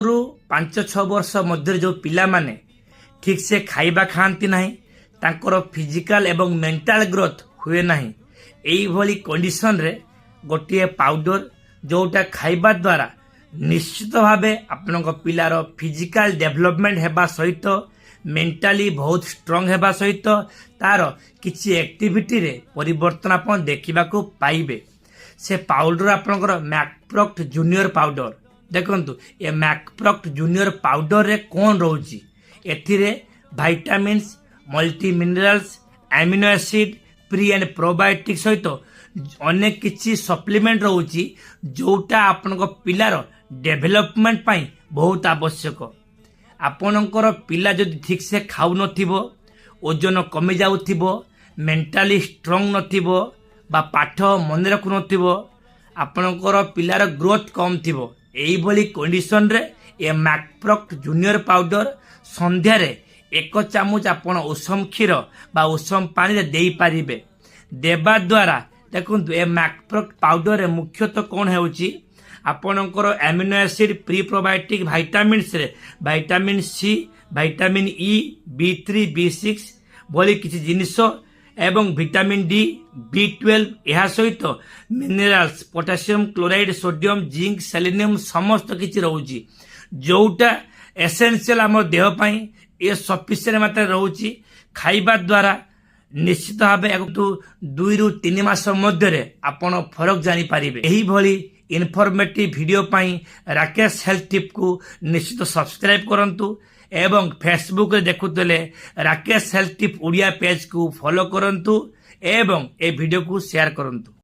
ରୁ 5-6 ବର୍ଷ ମଧ୍ୟରେ ଯେଉଁ ପିଲାମାନେ ଠିକ୍ସେ ଖାଇବା ଖାଆନ୍ତି ନାହିଁ, ତାଙ୍କର ଫିଜିକାଲ ଏବଂ ମେଣ୍ଟାଲ ଗ୍ରୋଥ୍ ହୁଏ ନାହିଁ, ଏଇଭଳି କଣ୍ଡିସନରେ ଗୋଟିଏ ପାଉଡର, ଯେଉଁଟା ଖାଇବା ଦ୍ୱାରା ନିଶ୍ଚିତ ଭାବେ ଆପଣଙ୍କ ପିଲାର ଫିଜିକାଲ ଡେଭଲପମେଣ୍ଟ ହେବା ସହିତ ମେଣ୍ଟାଲି ବହୁତ ଷ୍ଟ୍ରଙ୍ଗ ହେବା ସହିତ ତାର କିଛି ଆକ୍ଟିଭିଟିରେ ପରିବର୍ତ୍ତନ ଆପଣ ଦେଖିବାକୁ ପାଇବେ। ସେ ପାଉଡର ଆପଣଙ୍କର ମ୍ୟାକପ୍ରକ୍ଟ ଜୁନିୟର ପାଉଡର। ଦେଖନ୍ତୁ, ଏ ମ୍ୟାକପ୍ରକ୍ଟ ଜୁନିୟର ପାଉଡରରେ କ'ଣ ରହୁଛି। ଏଥିରେ vitamins, multi minerals, amino acid, pre and probiotic ସହିତ ଅନେକ କିଛି ସପ୍ଲିମେଣ୍ଟ ରହୁଛି, ଯେଉଁଟା ଆପଣଙ୍କ ପିଲାର ଡେଭଲପମେଣ୍ଟ ପାଇଁ ବହୁତ ଆବଶ୍ୟକ। ଆପଣଙ୍କର ପିଲା ଯଦି ଠିକ୍ସେ ଖାଉନଥିବ, ଓଜନ କମି ଯାଉଥିବ, ମେଣ୍ଟାଲି ଷ୍ଟ୍ରଙ୍ଗ ନଥିବ ବା ପାଠ ମନେ ରଖୁନଥିବ, ଆପଣଙ୍କର ପିଲାର ଗ୍ରୋଥ୍ କମ୍ ଥିବ, ଏଇଭଳି କଣ୍ଡିସନରେ ଏ ମ୍ୟାକପ୍ରକ୍ଟ ଜୁନିୟର ପାଉଡର ସନ୍ଧ୍ୟାରେ 1 ଚାମଚ ଆପଣ ଉଷୁମ କ୍ଷୀର ବା ଉଷୁମ ପାଣିରେ ଦେଇପାରିବେ। ଦେବା ଦ୍ୱାରା ଦେଖନ୍ତୁ, ଏ ମ୍ୟାକପ୍ରକ୍ଟ ପାଉଡରରେ ମୁଖ୍ୟତଃ କ'ଣ ହେଉଛି? ଆପଣଙ୍କର ଆମିନୋ ଏସିଡ୍, ପ୍ରି ପ୍ରୋବାୟୋଟିକ୍, ଭାଇଟାମିନ୍ସରେ vitamin C, vitamin E, ବି3, ବି6 ଭଳି କିଛି ଜିନିଷ ଏବଂ ଭିଟାମିନ୍ ଡି, ବି12, ଏହା ସହିତ minerals, potassium, chloride, sodium, zinc, selenium ସମସ୍ତ କିଛି ରହୁଛି, ଯେଉଁଟା ଏସେନ୍ସିଆଲ ଆମ ଦେହ ପାଇଁ। ଏ ସଫିସିଏଣ୍ଟ ମାତ୍ରାରେ ରହୁଛି। ଖାଇବା ଦ୍ୱାରା ନିଶ୍ଚିତ ଭାବେ ଏହାକୁ 2ରୁ 3 ମାସ ମଧ୍ୟରେ ଆପଣ ଫରକ ଜାଣିପାରିବେ। ଏହିଭଳି ଇନଫର୍ମେଟିଭ ଭିଡ଼ିଓ ପାଇଁ ରାକେଶ ହେଲ୍ଥ ଟିପ୍କୁ ନିଶ୍ଚିତ ସବସ୍କ୍ରାଇବ୍ କରନ୍ତୁ ଏବଂ ଫେସବୁକରେ ଦେଖୁଥିଲେ ରାକେଶ ହେଲ୍ଥ ଟିପ୍ ଓଡ଼ିଆ ପେଜକୁ ଫଲୋ କରନ୍ତୁ ଏବଂ ଏ ଭିଡ଼ିଓକୁ ସେୟାର କରନ୍ତୁ।